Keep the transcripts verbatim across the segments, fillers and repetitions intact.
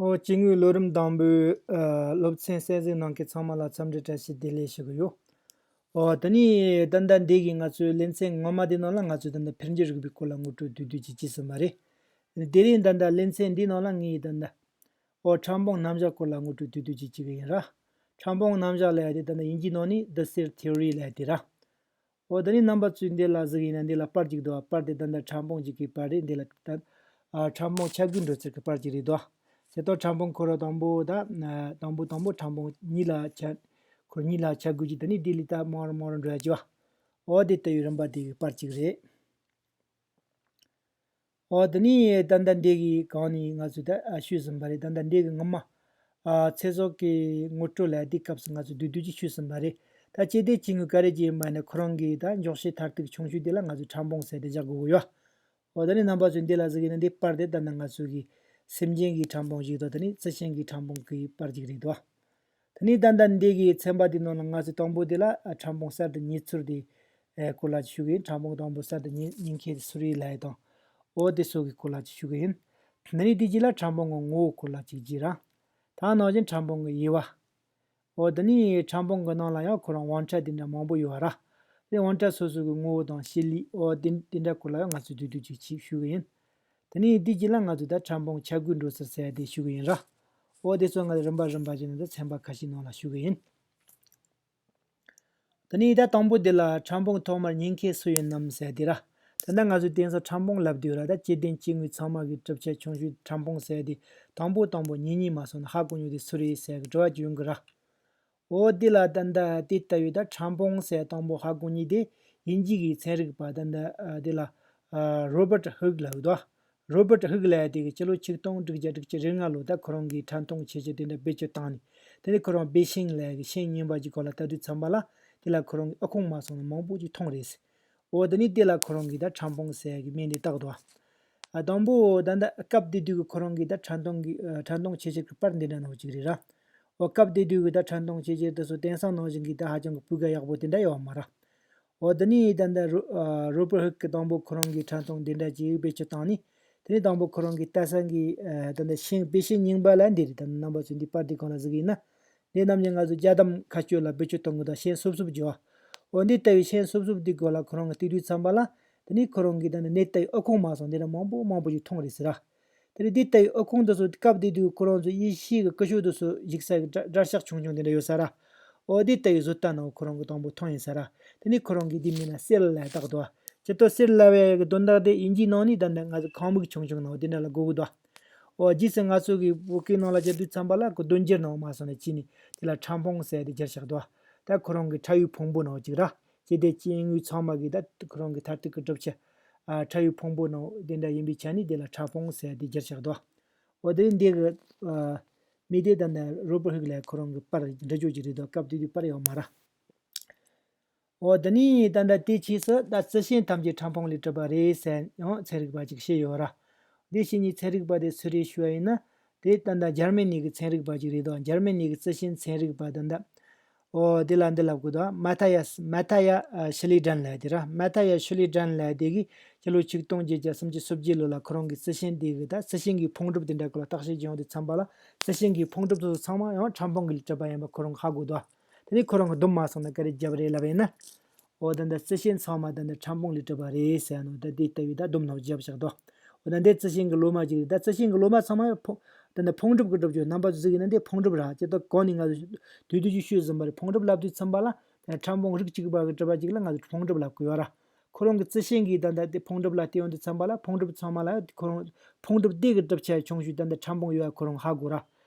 ཨོ། སྐྱེ་དངོས་ལོ་རིམ་དང་པོའི་ཨ་སློབ་ཚན་གསན་གཟིགས་གནང་མཁན་ཚང་མ་ལ་འཚམས་འདྲི་བཀྲ་ཤིས་བདེ་ལེགས་ཞུ་གི་ཡོད། ཨོ། དེ་ནས་ད་ལྟ་འདི་གི་ང་ཚོའི་ལེ་ཚན་ངོ་མ་འདི་ནང་ལ་ང་ཚོས་ད་ལྟ་འཕེལ་འགྱུར་རིག་པའི་སྐོར་ལ་ངོ་སྤྲོད་བསྡུས་བསྡུས་ཅིག་བྱས་ཟིན་པ་རེད། དེ་རིང་ད་ལྟ་ལེ་ཚན་འདི་ནང་ལ་ངས་ད་ལྟ་ཨོ་ཕྲ་ཕུང་རྣམ་གཞག་སྐོར་ལ་ངོ་སྤྲོད་བསྡུས་བསྡུས་ཅིག་བྱེད་ཀྱི་ཡིན་ར། ཕྲ་ཕུང་རྣམ་གཞག་ལབ་ཡ་དེ་ད་ལྟ་དབྱིན་ཇིའི་ནང་ནས་The Cell Theory ལབ་ཡ་དེ་ར། འོ། དེ་ནས་རྣམ་པ་ཚོས་འདི་ལ་གཟིགས་ཡིན་ན་འདི་ལ་པར་ཅིག་འདུག་པར་དེ་ད་ལྟ་ཕྲ་ཕུང་ཅིག་གི་པར་རེད། འདི་ལ་ད་ཨ་ཕྲ་ཕུང་ཆ་བགོས་འགྲོ་ཚུལ་གྱི་པར་ཅིག་རེད་དོ། ཟེར་ཏོ་ཕྲ་ཕུང་ཁོ་ར་དང་པོ་ད་ཨ་དང་པོ་དང་པོ་ཕྲ་ཕུང་གཉིས་ལ་ཆ་ཁོ་གཉིས་ལ་ཆ་བགོས་ཀྱི་དེ་ནས་འདི་ལས་ད་མང་རུ་མང་རུ་འགྲོ་ཡ་ཅིག་བ། འོ། དེ་ལྟ་བུའི་རིམ་པ་དེ་གི་པར་ཅིག་རེད། འོ། དེ་ནས་ད་ལྟ་འདི་གི་གོང་ནས་ང་ཚོས་ད་ཨ་ཞུས་ཟིན་པ་རེད། ད་ལྟ་འདི་གི་ངོ་མ་ཨ་ཚེ་སྲོག་གི་ངོ་སྤྲོད་ལབ་ཡ་དེ་སྐབས་སུ་ང་ཚོས་བསྡུས་བསྡུས་ཅིག་ཞུས་ཟིན་པ་རེད། ད་སྤྱི་བདེ་སྐྱེ་དངོས་ག་རེ་ཅིག་ཡིན་པ་ནས་ཁོ་རང་གི་ད་འགྱོགས་བྱེད་མཐར་ཐུག་ཆུང་ཤོས་དེ་ལ་ང་ཚོས་ཕྲ་ཕུང་ཟེར་ཏེ་བཞག་དགོས་ཀྱི་ཡོད། འོ། དེ་ནས་རྣམ་པ་ཚོས་འདི་ལ་གཟིགས་ཡིན་ན་འདི་པར་དེ་ད་ལྟ་ང་ཚོ་གི་སེམས་ཅན་གྱི་ཕྲ་ཕུང་ཞིག་དང་དེ་ནས་རྩི་ཤིང་གི་ཕྲ་ཕུང་གི་པར་ཅིག་རེད་དོ། དེ་ནས་ད་ལྟ་འདི་གི་ཚན་པ་འདི་ནང་ལ་ང་ཚོས་དང་པོ་འདི་ལ་ཨ་ཕྲ་ཕུང་གསར་དུ་རྙེད་ཚུལ་དེ་ཨེ་སྐོར་ལ་ཞུ་གི་ཡིན། ཕྲ་ཕུང་དང་པོ་གསར་དུ་རྙེད་རྙེད་མཁན་སུ་རེད་ལབ་ཡ་དང་། འོ། དེ་སོགས་ཀྱི་སྐོར་ལ་ཅིག་ཞུ་གི་ཡིན། དེ་ནས་དེ་རྗེས་ལ་ཕྲ་ཕུང་གི་ངོ་བོ་སྐོར་ལ་ཅིག་ཅིག་ར། ད་ནང་བཞིན་ཕྲ་ཕུང་གི་དབྱེ་བ། འོ། དེ་ནས་ཕྲ་ཕུང་གི་ནང་ལ་ཡང་ཁོ་རང་དབང་ཆ་དེ་འདྲ་མང་པོ་ཡོད་ར། དེ་དབང་ཆ་སོ་སོ་གི་ངོ་བོ་དང་བྱེད་ལས། འོ། དེ་དེ་འདྲ་སྐོར་ལ་ཡང་ང་ཚོས་བསྡུས་བསྡུས་ཅིག་ཅིག་ཞུ་གི་ཡིན། དེ་ནས་དེ་རྗེས་ལ་ང་ཚོས་ད་ཕྲ་ཕུང་ཆ་བགོས་འགྲོ་ཚུལ་ཟེར་ཡ་དེ་ཞུ་གི་ཡིན་ར། འོ། དེ་ཚོ་ང་ཚོས་རིམ་པ་རིམ་པ་བྱས་ནས་ད་ཚན་པ་ཁ་ཤས་ནང་ལ་ཞུ་གི་ཡིན། དེ་ནས་ད་དང་པོ་འདི་ལ་ཕྲ་ཕུང་ཐོག་མར་རྙེད་མཁན་སུ་ཡིན་ནམ་ཟེར་དེ་ར། ད་ལྟ་ང་ཚོས་དེང་སང་ཕྲ་ཕུང་ལབ་དུས་ར། ད་སྐྱེ་ལྡན་སྐྱེ་དངོས་ཚང་མ་གི་གྲུབ་ཆ་ཆུང་ཤོས་ཕྲ་ཕུང་ཟེར་དེ་དང་པོ་དང་པོ་རྙེད་རྙེད་མ་སོང་ན་ཧ་གོ་མྱོང་དེ་སུ་རེད་ཟེར་གི་དྲི་བ་ཅིག་ཡོང་གི་ར། འོ། འདི་ལ་ད་ལྟ་དེ་ལྟ་བུའི་ད་ཕྲ་ཕུང་ཟེར་དང་པོ་ཧ་གོ་མྱོང་དེ་དབྱིན་ཇི་གི་ཚན་རིག་པ་ད་ལྟ་ཨ་དེ་ལ་ཨ་Robert Hooke ལབ་ཀྱི་འདུག Robert Hooke ལབ་ཡ་དེ་གི་སྤྱི་ལོ་ཆིག་སྟོང་དྲུག་བརྒྱ་དྲུག་ཅུ་རེ་ལྔ་ལོ་ད་ཁོ་རང་གིས་ཕྲ་མཐོང་ཆེ་ཆེ་དེ་འདྲ་བེད་སྤྱོད་བཏང་ནས། དེ་ནས་ཁོ་རང་སྦས་ཤིང་ལབ་ཡ་གི་ཤིང་རྙིང་པ་ཅིག་སྐོར་ལ་ལྟ་དུས་ཙམ་པ་ལ་དེ་ལ་ཁོ་རང་གི་ཨ་ཁུང་མ་སོང་ན་མང་པོ་ཅིག་མཐོང་རེད་ཟེར། འོ། དེ་ནས་དེ་ལ་ཁོ་རང་གིས་ད་ཕྲ་ཕུང་ཟེར་ཡ་གི་མིང་དེ་བཏགས་འདུག་ཨ་དང་པོ་ད་ལྟ་སྐབས་དེ་དུས་ཀྱི་ཁོ་རང་གིས་ད་ཕྲ་མཐོང་གི་ཨ་ཕྲ་མཐོང་ཆེ་ཆེར་གྱི་པར་འདི་འདྲ་ནང་ཅིག་རེད་ར། འོ། སྐབས་དེ་དུས་ཀྱི་ད་ཕྲ་མཐོང་ཆེ་ཆེར་དེ་ཚོ་དེང་སང་ནང་བཞིན་གྱི་ད་ཧ་ཅང་གི་སྤུས་ཀ་ཡག་པོ་དེ་འདྲ་ཡོད་མ་རེད། འོ། དེ་ནས་ད་ལྟ་རོ་ཨ་Robert Hooke གིས་དང་པོ་ཁོ་རང་གིས་ཕྲ་མཐོང་དེ་འདྲ་ཅིག་བེད་སྤྱོད་བཏང་ནས། དེ་ནས་དང་པོ་ཁོ་རང་གིས་ལྟ་ས་གི་ཨ་ད་ལྟ་ཤིང་སྦས་ཤིང་རྙིང་པ་ལབ་འདི་རེད། ད་རྣམ་པ་ཚོས་འདི་པར་འདི་སྒང་ལ་གཟིགས་ཡིན་ན། འདི་ནམ་རྒྱུན་ང་ཚོ་ཇ་དམ་མཁའ་སྤྱོད་ལ་བེད་སྤྱོད་གཏོང་གི་འདུག་ཤིང་སུབ་སུབ་ཅིག་ཡོད། འོ། འདི་ལྟ་བུའི་ཤིང་སུབ་སུབ་འདི་སྒང་ལ་ཁོ་རང་གིས་བལྟས་དུས་ཙམ་པ་ལ། དེ་ནས་ཁོ་རང་གིས་ད་ནི་འདི་ལྟ་བུའི་ཨ་ཁུང་མ་སོང་དེ་འདྲ་མང་པོ་མང་པོ་ཞིག་མཐོང་རེད་ཟེར་ར། དེ་ནས་འདི་ལྟ་བུའི་ཨ་ཁུང་དེ་ཚོ་སྐབས་དེ་དུས་ཁོ་རང་ཚོ་ཡེ་ཤུའི་གི་སྐུ་ཞབས་དེ་ཚོ་བཞུགས་ས་གི་གྲྭ་གྲྭ་ཤག་ཆུང་ཆུང་དེ་འདྲ་ཡོད་ས་ར། འོ། འདི་ལྟ་བུའི་བཟོ་ལྟ་ནང་ཁོ་རང་གིས་དང་པོ་མཐོང་ཡིན་ས་ར། དེ་ནས་ཁོ་རང་གིས་འདི་མིང་ལ་སེལ་ལབ་བཏགས་འདུག་སྤྱིར་བཏང་སེལ་ལབ་ཡ་གི་དོན་དག་དེ་དབྱིན་ཇིའི་ནང་ནས་ད་ནི་ང་ཚོ་ཁང་མིག་ཆུང་ཆུང་ནང་འདི་འདྲ་ལ་གོ་གི་འདུག་འོ། རྗེས་སུ་ང་ཚོ་གི་བོད་སྐད་ནང་ལ་བསྒྱུར་དུས་ཙམ་པ་ལ་གོ་དོན་སྒྱུར་ནང་མ་སོང་ན་ཅི་ནས་དེ་ལ་ཕྲ་ཕུང་ཟེར་ཏེ་སྒྱུར་བཞག་འདུག་ད་ཁོ་རང་གི་ཕྲ་བའི་ཕུང་པོ་ནང་གཅིག་ར། སྤྱི་བདེ་སྐྱེ་དངོས་ཚང་མ་གི་ད་ཁོ་རང་གི་མཐར་ཐུག་གི་གྲུབ་ཆ། ཨ་ཕྲ་བའི་ཕུང་པོ་ནང་དེ་འདྲ་ཡིན་པའི་ཆ་ནས་དེ་ལ་ཕྲ་ཕུང་ཟེར་ཏེ་སྒྱུར་བཞག་འདུག་འོ། དེ་འདི་གི་ཨ་མི་དེ་ད་ནི་Robert Hooke ལབ་ཁོ་རང་གི་པར་འདྲི་རྒྱུ་ཅིག་རེད་འདུག་སྐབས་དེ་དུས་པར་ཡོད་མ་རེད། འོ། དེ་ནས་ད་ལྟ་དེའི་ཕྱིས་སུ་ད་རྩི་ཤིང་ཐམས་ཅད་ཕྲ་ཕུང་ལས་གྲུབ་པ་རེད་ཟེར་ཡང་ཚན་རིག་པ་ཅིག་བཤད་ཡོད་ར། འདི་བཤད་མཁན་ཚན་རིག་པ་དེ་སུ་རེད་ཞུ་བ་ཡིན་ན། དེ་ད་ལྟ་འཇར་མ་ནི་གི་ཚན་རིག་པ་ཅིག་རེད་དོ། འཇར་མ་ནི་གི་རྩི་ཤིང་ཚན་རིག་པ་ད་ལྟ། འོ། དེ་ལ་འདི་ལབ་དགོས་དོ། མ་ཐ་ཡ་མ་ཐ་ཡ་ཨ་ཤི་ལི་ཌན་ལབ་དེ་ར། མ་ཐ་ཡ་ཤི་ལི་ཌན་ལབ་དེ་གིས་སྤྱི་ལོ་ཆིག་སྟོང་བརྒྱད་བརྒྱ་སུམ་ཅུ་སོ་བརྒྱད་ལོ་ལ་ཁོ་རང་གི་རྩི་ཤིང་དེ་གི་ད་རྩི་ཤིང་གི་ཕུང་གྲུབ་དེ་འདྲ་སྐོར་ལ་བརྟག་དཔྱད་བྱེད་ཡོང་དུས་ཙམ་པ་ལ། རྩི་ཤིང་གི་ཕུང་གྲུབ་དེ་ཚོ་ཚང་མ་ཡང་ཕྲ་ཕུང་གི་ལས་གྲུབ་པ་ཡིན་པ་ཁོ་རང་ཧ་གོ་འདུག་དེ་ནས་ཁོ་རང་གིས་སྡོམ་མ་སོང་ན་ག་རེ་བརྒྱབ་རེད་ལབ་ཡིན་ན། འོ། ད་ལྟ་རྩི་ཤིང་ཚང་མ་ད་ལྟ་ཕྲ་ཕུང་ལས་གྲུབ་པ་རེད་ཟེར་ནོ། ད་འདི་ལྟ་བུའི་ད་སྡོམ་ནང་བརྒྱབ་བཞག་འདུག་འོ། ད་འདི་རྩི་ཤིང་གི་ལོ་མ་ཅིག་རེད། ད་རྩི་ཤིང་གི་ལོ་མ་ཚང་མ་ཕུང་ད་ལྟ་ཕུང་གྲུབ་ཀྱི་གྲུབ་ཆ་རྣམ་པ་ཚོ་གཟིགས་ཡིན་ན་འདི་ཕུང་གྲུབ་ར། སྤྱིར་བཏང་གོང་ནས་ང་ཚོ་དུས་དུས་ཀྱི་ཤོད་ཟིན་པ་རེད། ཕུང་གྲུབ་ལབ་དུས་ཙམ་པ་ལ་ད་ཕྲ་ཕུང་རིགས་གཅིག་པ་གི་གྲུབ་པ་ཅིག་ལ་ང་ཚོ་ཕུང་གྲུབ་ལབ་དགོས་ཡོད་ར། ཁོ་རང་གི་རྩི་ཤིང་གི་ད་ལྟ་དེ་ཕུང་གྲུབ་ལ་བལྟས་ཡོང་དུས་ཙམ་པ་ལ་ཕུང་གྲུབ་ཚང་མ་ལ་ཁོ་རང་ཕུང་གྲུབ་དེ་གི་གྲུབ་ཆ་ཆུང་ཤོས་ད་ལྟ་ཕྲ་ཕུང་ཡོད་ཡ་ཁོ་རང་ཧ་གོ་ར།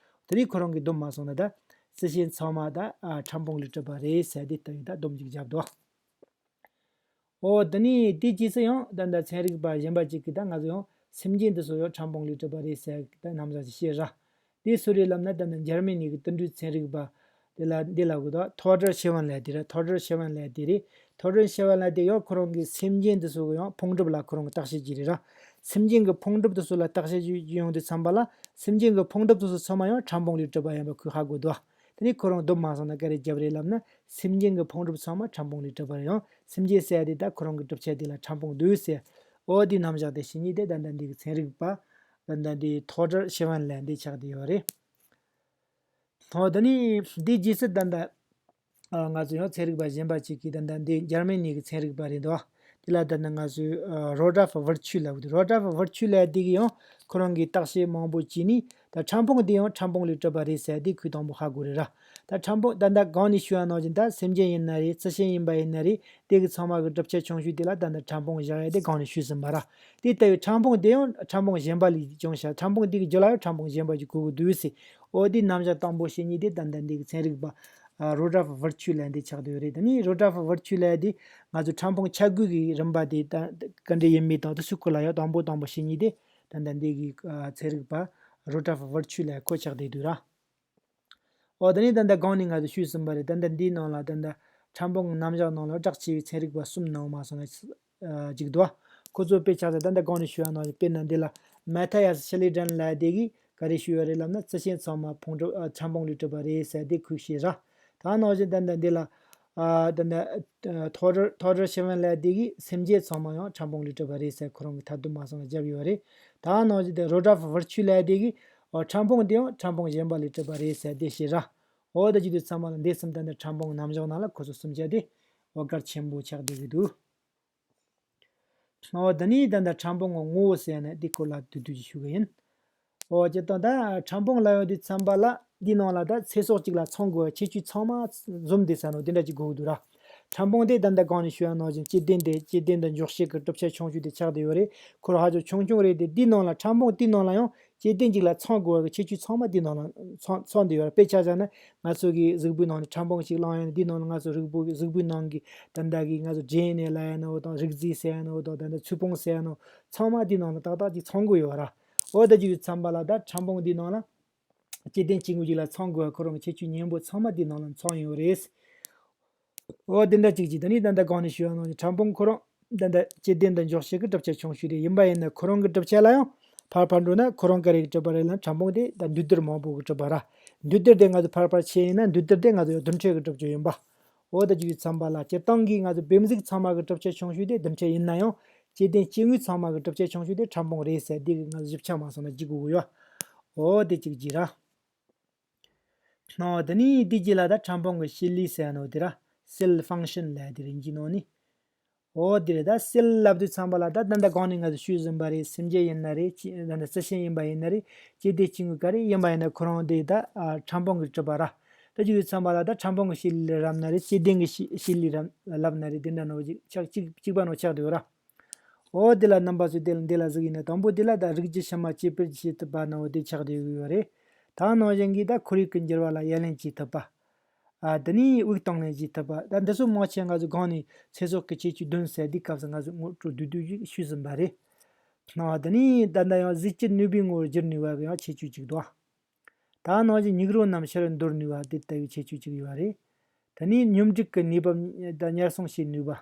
དེ་རིང་ཁོ་རང་གིས་སྡོམ་མ་སོང་ན་ད་རྩི་ཤིང་ཚང་མ་ད་ཨ་ཕྲ་ཕུང་ལས་གྲུབ་པ་རེད་ཟེར་དེ་ལྟ་བུའི་ད་སྡོམ་ཅིག་བརྒྱབ་འདུག་འོ། དེ་ནས་དེའི་རྗེས་སུ་ཡང་ད་ལྟ་ཚན་རིག་པ་གཞན་པ་ཅིག་གིས་ད་ང་ཚོ་ཡང་སེམས་ཅན་འདི་ཚོ་ཡང་ཕྲ་ཕུང་ལས་གྲུབ་པ་རེད་ཟེར་ད་རྣམ་གཞག་ཅིག་བཤད་ར། དེ་སུ་རེད་ལབ་ན་ད་ནི་འཇར་མ་ནི་གི་དུད་འགྲོའི་ཚན་རིག་པ་དེ་ལ་འདི་ལབ་དགོས་དོ། ཐོ་ཌར་ཤེ་ཝན་ལབ་དེ་རེད། ཐོ་ཌར་ཤེ་ཝན་ལབ་དེ་རེད། ཐོ་ཌར་ཤེ་ཝན་ལབ་དེ་ཡང་ཁོ་རང་གི་སེམས་ཅན་འདི་ཚོ་གི་ཡང་ཕུང་གྲུབ་ལ་ཁོ་རང་གི་བརྟག་དཔྱད་བྱེད་ཀྱི་རེད་ར། སེམས་ཅན་གི་ཕུང་གྲུབ་འདི་ཚོ་ལ་བརྟག་དཔྱད་བྱེད་ཡོང་དུས་ཙམ་པ་ལ་སེམས་ཅན་གི་ཕུང་གྲུབ་འདི་ཚོ་ཚང་མ་ཡང་ཕྲ་ཕུང་ལས་གྲུབ་པ་ཡིན་པ་ཁོས་ཧ་གོ་འདུག་དེ་ནས་ཁོ་རང་སྡོམ་མ་སོང་ན་ག་རེ་བརྒྱབ་རེད་ལབ་ན། སེམས་ཅན་གྱི་ཕུང་གྲུབ་ཚང་མ་ཕྲ་ཕུང་ལས་གྲུབ་པ་རེད། ཡང་སེམས་ཅན་ཟེར་ཡ་དེ་ད་ཁོ་རང་གི་གྲུབ་ཆ་དེ་ལ་ཕྲ་ཕུང་འདུག་ཟེར། འོ། དེའི་རྣམ་གཞག་དེ་བཤད་མཁན་དེ་ད་ལྟ་འདི་གི་ཚན་རིག་པ་ ད་ལྟ་འདི་ཐོ་ཌར་ཤེ་ཝན་ལབ་འདི་ཆགས་བསྡད་ཡོད་རེད། ཨོ་ད་ནི་འདི་རྗེས་སུ་ད་ལྟ་ཨ་ང་ཚོ་ཡང་ཚན་རིག་པ་གཞན་པ་ཅིག་གིས་ད་ལྟ་འདི་འཇར་མ་ནི་གི་ཚན་རིག་པ་རེད་འདུག་དེ་ལ་ད་ལྟ་ང་ཚོས་རོ་ཌོལ་ཕ་ཝར་ཆུ་ལབ་འདུག་རོ་ཌོལ་ཕ་ཝར་ཆུ་ལབ་འདི་གིས་ཡང་ཁོ་རང་གིས་བརྟག་དཔྱད་མང་པོ་བྱས་ནས། ད་ཕྲ་ཕུང་འདི་ཡང་ཕྲ་ཕུང་ལས་གྲུབ་པ་རེད་ཟེར་འདི་ཁོས་དང་པོ་ཧ་གོ་རེད་ར། ད་ཕྲ་ཕུང་ད་ལྟ་གོང་ནས་ཞུས་པ་ནང་བཞིན་ད་སེམས་ཅན་ཡིན་ན་རེད། རྩི་ཤིང་ཡིན་པ་ཡིན་ན་རེད། དེ་གི་ཚང་མ་གི་གྲུབ་ཆ་ཆུང་ཤོས་དེ་ལ་ད་ལྟ་ཕྲ་ཕུང་བཞག་ཡ་དེ་གོང་ནས་ཞུས་ཟིན་པ་ར། དེ་ལྟ་བུའི་ཕྲ་ཕུང་དེ་ཡང་ཕྲ་ཕུང་གཞན་པ་ལས་ཀྱང་ཤར། ཕྲ་ཕུང་དེ་གི་རྒྱུད་ལ་ཡང་ཕྲ་ཕུང་གཞན་པ་ཅིག་གོ་གི་འདུག་ཟེར། འོ་དེ་རྣམ་གཞག་དང་པོ་བཤད་མཁན་དེ་ད་ལྟ་འདི་གི་ཚན་རིག་པ་རོ་ཌོལ་ཕ་ཝར་ཆུ་ལབ་འདི་ཆགས་བསྡད་ཡོད་རེད། ད་ནི་རོ་ཌོལ་ཕ་ཝར་ཆུ་ལབ་འདི་ང་ཚོ་ཕྲ་ཕུང་ཆ་བགོས་ཀྱི་རིམ་པ་དེ་ད་ག་འདྲ་ཡིན་མིན་དང་དེ་ཚོའི་སྐོར་ལ་ཡང་དང་པོ་དང་པོ་བཤད་མཁན་དེ་ད་ལྟ་འདི་གི་ཚན་རིག་པ་རོ་ཌོལ་ཕ་ཝར་ཆུ་ལབ་ཁོ་ཆགས་བསྡད་འདུག་ར། འོ་ད་ནི་ད་ལྟ་གོང་ནས་ང་ཚོས་ཞུས་ཟིན་པ་རེད། ད་ལྟ་འདིའི་ནང་ལ་ད་ལྟ་ཕྲ་ཕུང་གི་རྣམ་གཞག་ནང་ལ་གྲགས་ཆེ་བའི་ཚན་རིག་པ་གསུམ་ནང་མ་སོང་ན་ཅིག་འདུག་ཁོ་ཚོ་དཔེ་ཆ་ཚང་ད་ལྟ་གོང་ནས་ཞུས་པ་ནང་བཞིན་དཔེར་ན་འདི་ལ་མེ་ཐ་ཡ་སི་ཤི་ལི་ཌན་ལབ་དེ་གིས་ག་རེ་ཞུས་ཡོད་རེད་ལབ་ན། རྩི་ཤིང་ཚང་མ་ཕུང་གྲུབ་ཨ་ཕྲ་ཕུང་ལས་གྲུབ་པ་རེད་ཟེར་དེ་ཁོས་བཤད་ར། ད་ནང་བཞིན་ད་ལྟ་འདི་ལ་ཨ་ད་ལྟ་ཐོ་ཌར་ཐོ་ཌར་ཤེ་ཝན་ལབ་དེ་གིས་སེམས་ཅན་ཚང་མ་ཡང་ཕྲ་ཕུང་ལས་གྲུབ་པ་རེད་ཟེར་ཁོ་རང་གི་ཐ་དད་མ་སོང་ན་བརྒྱབ་ཡོད་རེད། ད་ནང་བཞིན་དེ་རོ་ཌོལ་ཕ་ཝར་ཆུ་ལབ་དེ་གིས་ཨོ་ཕྲ་ཕུང་དེ་ཡང་ཕྲ་ཕུང་གཞན་པ་ལས་གྲུབ་པ་རེད་ཟེར་དེ་བཤད་ར། འོ་ད་ཅི་དུས་ཚང་མ་ལ་འདི་གསུམ་ད་ནི་ཕྲ་ཕུང་རྣམ་གཞག་ནང་ལ་ཁོ་ཚོ་གསུམ་ཆ་དེ་འོ་གལ་ཆེན་པོ་ཆགས་བསྡད་ཀྱི་འདུག་འོ་ད་ནི་ད་ལྟ་ཕྲ་ཕུང་གི་ངོ་བོ་ཟེར་ནས་འདི་སྐོར་ལ་བསྡུས་བསྡུས་ཞུ་གི་ཡིན། འོ་སྤྱིར་བཏང་ད་ཕྲ་ཕུང་ལབ་ཡོང་དུས་ཚན་པ་ལ་འདི་ནང་ལ་ད་ཚེ་སྲོག་གཅིག་ལ་ཚང་དགོས་པའི་ཁྱད་ཆོས་ཚང་མ་འཛོམས་བསྡད་ས་ནོ་དེ་འདྲ་ཅིག་དགོས་ཀྱི་འདུག་ར། ཕྲ་ཕུང་དེ་ད་ལྟ་གོང་ནས་ཞུས་པ་ནང་བཞིན་སྐྱེ་ལྡན་དེ་སྐྱེ་ལྡན་དང་འཇོག་བྱེད་ཀྱི་གྲུབ་ཆ་ཆུང་ཤོས་དེ་ཆགས་བསྡད་ཡོད་རེད། ཁོ་རང་ཧ་ཅང་ཆུང་ཆུང་རེད་དེ། འདི་ནང་ལ་ཕྲ་ཕུང་དེ་ནང་ལ་ཡང་སྐྱེ་ལྡན་གཅིག་ལ་ཚང་དགོས་པའི་ཁྱད་ཆོས་ཚང་མ་འདི་ནང་ལ་ཚང་ཚང་བསྡད་ཡོད་རེད། དཔེ་ཆ་བཞག་ན་ང་ཚོ་གི་གཟུགས་པོའི་ནང་ནས་ཕྲ་ཕུང་ཞིག་བླངས་ཡོང་ན་འདི་ནང་ལ་ང་ཚོ་རིག་པོ་གཟུགས་པོའི་ནང་གི་ད་ལྟ་གི་ང་ཚོ་ཌི་ཨེན་ཨེ་ལབ་ཡ་ནོ་དང་རིགས་རྫས་ཟེར་ཡ་ནོ་དང་ད་ལྟ་ཚོས་ཕུང་ཟེར་ཡ་ནོ་ཚང་མ་འདི་ནང་ལ་ཏག་ཏག་ཅིག་ཚང་གི་ཡོད་ར། འོ་ད་ཅིག་ཡོད་ཚན་པ་ལ་ད་ཕྲ་ཕུང་འདི་ནང་ལ་སྐྱེ་ལྡན་སྐྱེ་དངོས་ཅིག་ལ་ཚང་དགོས་པ་ཁོ་རང་གི་ཁྱད་ཆོས་སྙན་པོ་ཚང་མ་འདི་ནང་ལ་ཚང་ཡོད་རེད། འོ་འདི་འདྲ་ཅིག་ཅིག་ད་ནི་ད་ལྟ་གོང་ནས་ཞུས་པ་ནང་བཞིན་ཕྲ་ཕུང་ཁོ་རང་ད་ལྟ་སྐྱེ་ལྡན་དང་འཇོག་བྱེད་ཀྱི་གྲུབ་ཆ་ཆུང་ཤོས་རེད། ཡིན་པ་ཡིན་ན་ཁོ་རང་གི་གྲུབ་ཆ་ལ་ཡང་ཕར་ཕར་འགྲོ་ན་ཁོ་རང་ག་རེ་གི་གྲུབ་པ་རེད་ལབ་ན་ཕྲ་ཕུང་དེ་ད་འདུས་འདིར་མང་པོ་གི་གྲུབ་པ་ར། འདུས་འདིར་དེ་ང་ཚོ་ཕར་ཕར་ཕྱེ་ཡིན་ན་འདུས་འདིར་དེ་ང་ཚོ་ཡང་རྡུལ་ཕྲན་གི་གྲུབ་ཆ་ཡིན་པ། འོ་ད་ཅིག་ཡོད་ཚན་པ་ལ་སྤྱིར་བཏང་གི་ང་ཚོ་བེམ་གཟུགས་ཚང་མ་གི་གྲུབ་ཆ་ཆུང་ཤོས་དེ་རྡུལ་ཕྲན་ཡིན་ན་ཡང་སྐྱེ་ལྡན་སྐྱེ་དངོས་ཚང་མ་གི་གྲུབ་ཆ་ཆུང་ཤོས་དེ་ཕྲ་ཕུང་རེད་ཟེར་འདི་གི་ང་ཚོ་ཞིབ་ཆ་མ་སོང་ན་འཇིག་གི་ཡོད། འོ་དེ་གཅིག་གཅིག་ར། ཨོ་དེ་ནི་འདི་རྗེས་ལ་ད་ཕྲ་ཕུང་གི་བྱེད་ལས་ཟེར་ནོ་དེ་ར། སེལ་ཕང་ཤན་ལབ་དེ་རིན་གྱི་ནང་ནི། འོ་དེ་རེད། ད་སེལ་ལབ་དུས་ཚང་པ་ལ་ད་ད་ལྟ་གོང་ནས་ང་ཚོ་ཞུས་ཟིན་པ་རེད། སེམས་ཅན་ཡིན་ན་རེད། ཅི་ད་ལྟ་རྩི་ཤིང་ཡིན་པ་ཡིན་ན་རེད། སྐྱེ་ལྡན་སྐྱེ་དངོས་ག་རེ་ཡིན་པ་ཡིན་ན་ཁོ་རང་དེ་ད་ཨ་ཕྲ་ཕུང་གིས་གྲུབ་པ་ར། ད་ཅི་དུས་ཚང་པ་ལ་ད་ཕྲ་ཕུང་གི་བྱེད་ལས་རབ་ན་རེད། སྐྱེ་ལྡན་གྱི་བྱེད་བྱེད་ལས་རབ་ལབ་ན་རེད། དེ་འདྲ་ནོ་ཅིག་ཆགས་གཅིག་གཅིག་པ་ནོ་ཆགས་འདུག་ར། འོ་དེ་ལ་རྣམ་པ་ཚོས་དེ་ལ་འདི་ལ་གཟིགས་ཡིན་ན་དང་པོ་དེ་ལ་ད་རིགས་རྒྱུད་ཕྱི་མ་སྐྱེ་འཕེལ་བྱེད་ཐུབ་པ་ནང་བོ་དེ་ཆགས་བསྡད་ཡོད་རེད། ད་ནང་བཞིན་གྱི་ད་ཁོར་ཡུག་གི་འགྱུར་བ་ལ་ཡ་ལན་བྱེད་ཐུབ་པ། ཨ་དེ་ནས་དབུགས་གཏོང་ལེན་བྱེད་ཐུབ་པ། ད་འདི་ཚོ་མང་ཆེ་ང་ཚོ་གོང་ནས་ཚེ་སྲོག་གི་ཁྱད་ཆོས་བདུན་ཟེར་འདི་སྐབས་སུ་ང་ཚོ་ངོ་སྤྲོད་བསྡུས་བསྡུས་ཤིག་ཞུས་ཟིན་པ་རེད། ཨ་དེ་ནས་ད་ལྟ་ཡང་གཟི་བརྗིད་ནུས་པའི་ངོ་བོར་འགྱུར་ནུས་པ་གི་ཡང་ཁྱད་ཆོས་གཅིག་འདུག་ད་ནང་བཞིན་སྙིགས་རོ་རྣམས་ཕྱིར་འདོར་ནུས་པ་འདི་ལྟ་བུའི་ཁྱད་ཆོས་གཅིག་ཡོད་རེད། དེ་ནས་སྙོམས་འཇུག་གི་ནུས་པ་ད་ཉེར་སྲུང་བྱེད་ནུས་པ།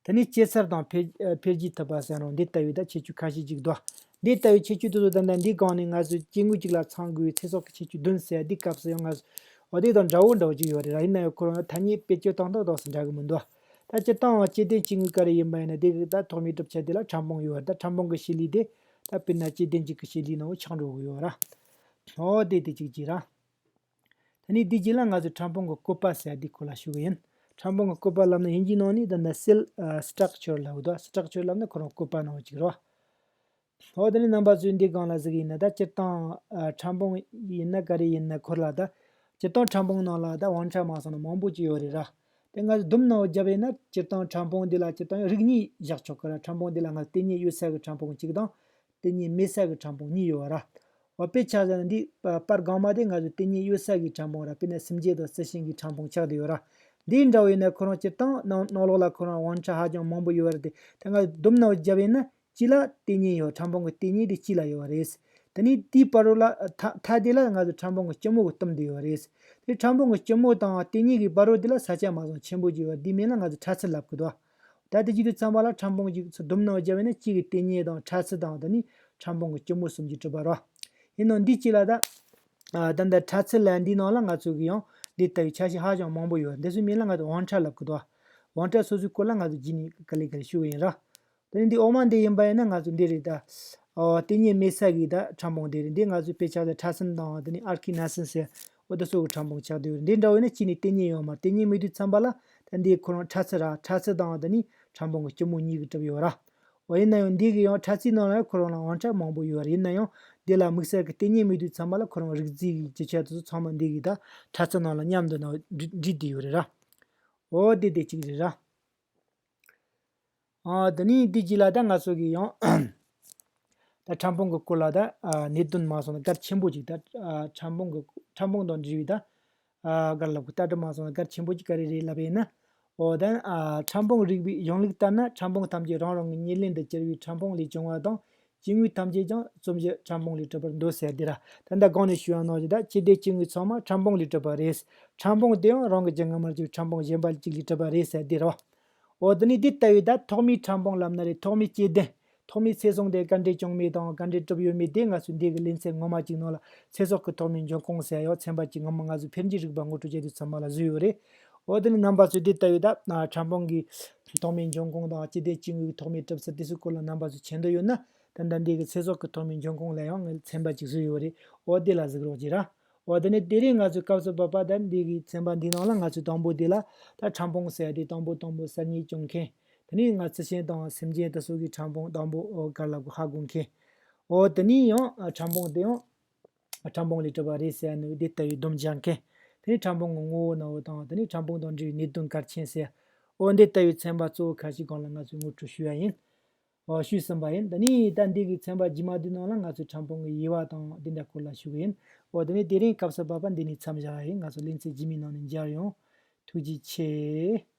དེ་ནས་སྐྱེ་འཚར་དང་འཕེལ་འཕེལ་རྒྱས་ཐུབ་པ་ཟེར་རུང་འདི་ལྟ་བུའི་ད་ཁྱད་ཆོས་ཁ་ཤས་ཅིག་འདུག་འདི་ལྟ་བུའི་ཁྱད་ཆོས་དེ་ཚོ་ད་ལྟ་འདིའི་སྒང་ནས་ང་ཚོས་སྐྱེ་དངོས་གཅིག་ལ་ཚང་དགོས་པའི་ཚེ་སྲོག་གི་ཁྱད་ཆོས་བདུན་ཟེར་འདི་སྐབས་སུ་ཡང་ང་ཚོ་འོ་དེ་དང་འདྲ་བོ་འདྲ་བོ་ཅིག་ཡོད་རེད་ར། ཡིན་ན་ཡང་ཁོ་རང་ཐ་སྙད་བེད་སྤྱོད་སྟངས་དང་ཏོག་ཙམ་འདྲ་གི་མི་འདུག་ད་སྤྱིར་བཏང་སྐྱེ་ལྡན་སྐྱེ་དངོས་ག་རེ་ཡིན་པ་ཡིན་ན་དེ་གི་ད་ཐོག་མའི་གྲུབ་ཆ་དེ་ལ་ཕྲ་ཕུང་ཡོད་རེད། ད་ཕྲ་ཕུང་གི་བྱེད་ལས་དེ་ད་དཔེར་ན་སྐྱེ་ལྡན་གཅིག་གི་བྱེད་ལས་ནང་ཆགས་འགྲོ་གི་ཡོད་ར། འོ་དེ་དེ་གཅིག་གཅིག་ར། ད་ནི་འདི་རྗེས་ལ་ང་ཚོས་ཕྲ་ཕུང་གི་བཀོད་པ་ཟེར་འདི་སྐོར་ལ་ཞུ་གི་ཡིན། ཕྲ་ཕུང་གི་བཀོད་པ་ལབ་ན་དབྱིན་ཇིའི་ནང་ནས་ད་ལྟ་སེལ་སི་ཊག་ཅར་ལབ་འདུག་སི་ཊག་ཅར་ལབ་ན་ཁོ་རང་བཀོད་པ་ནང་གཅིག་རེད་བ། འོ་དེ་ནི་རྣམ་པ་ཚོས་འདི་སྒང་ལ་གཟིགས་ཡིན་ན་ད་སྤྱིར་བཏང་ཨ་ཕྲ་ཕུང་ཡིན་ན་ག་རེ་ཡིན་ན་ཁོ་ལ་ད་སྤྱིར་བཏང་ཕྲ་ཕུང་ནང་ལ་ད་དབང་ཆ་མ་སོང་ན་མང་པོ་ཅིག་ཡོད་རེད་ར། དེ་ང་ཚོས་སྡོམ་ནང་བརྒྱབ་ཡིན་ན་སྤྱིར་བཏང་ཕྲ་ཕུང་འདི་ལ་སྤྱིར་བཏང་རིགས་གཉིས་བཞག་ཆོག་གི་ར། ཕྲ་ཕུང་འདི་ལ་ང་ཚོ་ལྟེ་གཉིས་ཡོད་ས་གི་ཕྲ་ཕུང་གཅིག་དང་ལྟེ་གཉིས་མེད་ས་གི་ཕྲ་ཕུང་གཉིས་ཡོད་ར། འོ་དཔེ་ཆ་བཞག་ན་འདི་པར་སྒང་མ་དེ་ང་ཚོ་ལྟེ་གཉིས་ཡོད་ས་གི་ཕྲ་ཕུང་ར། དཔེར་ན་སེམས་ཅན་དང་རྩི་ཤིང་གི་ཕྲ་ཕུང་ཆགས་བསྡད་ཡོད་ར། འདི་འདྲ་བོ་ཡིན་ན་ཁོ་རང་སྤྱིར་བཏང་ནང་ནང་ལོགས་ལ་ཁོ་རང་དབང་ཆ་ཧ་ཅང་མང་པོ་ཡོད་ར། དེ་ད་ང་ཚོ་སྡོམ་ནང་བརྒྱབ་ཡིན་ན་གཅིག་ལ་ལྟེ་གཉིས་ཡོད། ཕྲ་ཕུང་གི་ལྟེ་གཉིས་དེ་གཅིག་ལ་ཡོད་རེད། དེ་ནས་དེའི་བར་རོ་ལ་མཐའ་མཐའ་དེ་ལ་ང་ཚོ་ཕྲ་ཕུང་གི་སྐྱི་མོ་གི་སྟོབས་འདི་ཡོད་རེད། དེ་ཕྲ་ཕུང་གི་སྐྱི་མོ་དང་ལྟེ་གཉིས་ཀྱི་བར་རོ་དེ་ལ་ས་ཆ་མ་སོང་ཆེན་པོ་ཅིག་ཡོད། འདི་མིང་ལ་ང་ཚོ་ཕྲ་ཚིལ་ལབ་གི་འདུག་ད་དེ་གཅིག་དུས་ཚང་མ་ལ་ཕྲ་ཕུང་གཅིག་ཚོ་སྡོམ་ནང་བརྒྱབ་ཡིན་ན་གཅིག་གི་ལྟེ་གཉིས་དང་ཕྲ་ཚིལ་དང་དེ་ནས་ཕྲ་ཕུང་གི་སྐྱི་མོ་གསུམ་གྱིས་གྲུབ་པ་རེད། ཡིན་ནའང་འདི་གཅིག་ལ་ད་ཨ་ད་ལྟ་ཕྲ་ཚིལ་ལབ་འདིའི་ནང་ལ་ང་ཚོ་གི་ཡང་འདི་ལྟ་བུའི་ཆ་ཤས་ཧ་ཅང་མང་པོ་ཡོད། འདི་ཚོའི་མིང་ལ་ང་ཚོ་དབང་ཕྲ་ལབ་གི་འདུག་དབང་ཕྲ་སོ་སོའི་སྐོར་ལ་ང་ཚོ་རྗེས་ནས་ག་ལེ་ག་ལེ་ཞུ་གི་ཡིན་ར། དེ་ནས་འདི་འོག་མ་འདི་ཡིན་པ་ཡིན་ན་ང་ཚོ་འདི་རེད་ད། ཨོ། ལྟས་ངན་མེད་ས་གི་ད་ཕྲ་ཕུང་དེ་རེད། འདི་ང་ཚོས་དཔེ་ཆ་ལ་ཕྲ་སྲིན་དང་དེ་ནས་ཨར་ཁི་ན་སིན་ཟེར། འོ་ད་སོགས་ཀྱི་ཕྲ་ཕུང་ཆགས་བསྡད་ཡོད་རེད། འདི་འདྲ་བོ་ནི་གཅིག་ནས་ལྟས་ངན་ཡོད་མ་རེད། ལྟས་ངན་མེད་དུས་ཙམ་པ་ལ་ད་འདི་ཁོ་རང་ཕྲ་ཚིལ་ར། ཕྲ་ཚིལ་དང་དེ་ནས་ཕྲ་ཕུང་གི་སྐྱི་མོ་གཉིས་ཀྱིས་གྲུབ་ཡོད་ར། འོ་ཡིན་ན་ཡང་འདི་གི་ཡང་ཕྲ་ཚིལ་ནང་ལ་ཁོ་རང་ལ་དབང་ཆ་མང་པོ་ཡོད་རེད། ཡིན་ན་ཡང་འདི་ལ་དམིགས་བསལ་གྱི་ལྟས་ངན་མེད་དུས་ཙམ་པ་ལ་ཁོ་རང་རིགས་རྫས་ཀྱི་རྒྱུ་ཆ་དེ་ཚོ་ཚང་མ་འདི་གི་ད་ཕྲ་ཚིལ་ནང་ལ་མཉམ་དུ་ན་འདྲེས་བསྡད་ཡོད་རེད་ར། འོ་དེ་དེ་གཅིག་རེད་ར། ཨ། དེ་ནས་དེ་རྗེས་ལ་ད་ང་ཚོ་གི་ཡང་ད་ཕྲ་ཕུང་གི་སྐོར་ལ་ད་ཨ་གནད་དོན་མ་སོང་ན་གལ་ཆེན་པོ་ཅིག་ད་ཨ་ཕྲ་ཕུང་གི་ཕྲ་ཕུང་དང་འབྲེལ་བའི་ད་ཨ་ག་རེ་ལབ་དགོས། ལྟ་གྲུབ་མ་སོང་ན་གལ་ཆེན་པོ་ཅིག་ག་རེ་རེད་ལབ་པ་ཡིན་ན། འོ་ད་ཨ་ཕྲ་ཕུང་རིག་པའི་གཞུང་ལུགས་ལྟར་ན། ཕྲ་ཕུང་ཐམས་ཅད་རང་རང་གི་ཉེར་ལེན་དུ་གྱུར་པའི་ཕྲ་ཕུང་ལས་བྱུང་བ་དང་། སྐྱེ་དངོས་ཐམས་ཅད་ཀྱང་རྩོམ་གཞི་ཕྲ་ཕུང་ལས་གྲུབ་པར་འདོད་ཟེར་འདི་ར། ད་ལྟ་གོང་ནས་ཞུས་པ་ནང་བཞིན་ད་སྤྱི་དང་སྐྱེ་དངོས་ཚང་མ་ཕྲ་ཕུང་ལས་གྲུབ་པ་རེད། ཕྲ་ཕུང་དེ་ཡང་རང་གི་རྒྱུན་སྔ་མར་གྱུར་པའི་ཕྲ་ཕུང་གཞན་པ་གཅིག་ལས་གྲུབ་པ་རེད་ཟེར་འདི་ར། འོ་དེ་ནས་འདི་ལྟ་བུའི་ད་ཐོག་མའི་ཕྲ་ཕུང་ལབ་ན་རེད། ཐོག་མའི་སྐྱེ་ལྡན། ཐོག་མའི་ཚེ་སྲོག་དེ་ག་འདྲས་བྱུང་མེད་དང་ག་འདྲས་གྲུབ་ཡོད་མེད་དེ་ང་ཚོས་འདི་གི་ལེ་ཚན་སྔོན་མ་གཅིག་ནང་ལ་ཚེ་སྲོག་གི་ཐོག་མའི་འབྱུང་ཁུངས་ཟེར་ཡང་ཚན་པ་གཅིག་སྔོན་མ་ང་ཚོས་འཕེལ་འགྱུར་རིག་པ་ངོ་སྤྲོད་བྱེད་དུས་ཙམ་པ་ལ་བཟོས་ཡོད་རེད། འོ་དེ་ནས་རྣམ་པ་ཚོས་འདི་ལྟ་བུའི་ད་ཕྲ་ཕུང་གི་ཐོག་མའི་འབྱུང་ཁུངས་དང་སྐྱེ་ལྡན་སྐྱེ་དངོས་ཀྱི་ཐོག་མའི་གྲུབ་ཚུལ་དེ་ཚོའི་སྐོར་ལ་རྣམ་པ་ཚོས་མཁྱེན་འདོད་ཡོད་ན། ད་ལྟ་འདི་གི་ཚེ་སྲོག་གི་ཐོག་མའི་འབྱུང་ཁུངས་ལ་ཡང་ངས་ཚན་པ་གཅིག་བཟོས་ཡོད་རེད། འོ་དེ་ལ་གཟིགས་རོགས་གྱིས་ར། འོ་དེ་ནས་དེ་རིང་ང་ཚོས་སྐབས་སུ་བབ་པ་ད་འདི་གི་ཚན་པ་འདིའི་ནང་ལ་ང་ཚོས་དང་པོ་འདི་ལ་ད་ཕྲ་ཕུང་ཟེར་དེ་དང་པོ་དང་པོ་གསར་རྙེད་བྱུང་མཁན། དེ་ནས་ང་ཚོས་ཤིང་དང་སེམས་ཅན་དེ་ཚོ་གི་ཕྲ་ཕུང་དང་པོ་འོ་ག་རེ་ལབ་དགོས་ཧ་གོ་མཁན། འོ་དེ་ནས་ཡང་ཕྲ་ཕུང་དེ་ཡང་ཕྲ་ཕུང་ལས་གྲུབ་པ་རེད་ཟེར་ནས་འདི་ལྟ་བུའི་སྡོམ་རྒྱག་མཁན། དེ་ནས་ཕྲ་ཕུང་གི་ངོ་བོ་ནི་འོ་དང་དེ་ནས་ཕྲ་ཕུང་དང་འབྲེལ་བའི་གནད་དོན་གལ་ཆེན་ཟེར། འོ་འདི་ལྟ་བུའི་ཚན་པ་གཙོ་བོ་ཁ་ཤས་སྒང་ལ་ང་ཚོས་ངོ་སྤྲོད་ཞུ་ཡ་ཡིན། འོ་ཞུས་ཟིན་པ་ཡིན། དེ་ནས་ད་འདི་གི་ཚན་པ་རྗེས་མ་འདི་ནང་ལ་ང་ཚོས་ཕྲ་ཕུང་གི་དབྱེ་བ་དང་འདི་འདྲ་སྐོར་ལ་ཞུ་གི་ཡིན། འོ་དེ་ནས་དེ་རིང་སྐབས་སུ་བབ་པ་འདི་ནས་མཚམས་བཞག་ཡ་ཡིན། ང་ཚོ་ལེ་ཚན་རྗེས་མའི་ནང་ནས་མཇལ་ཡོང་། ཐུགས་རྗེ་ཆེ།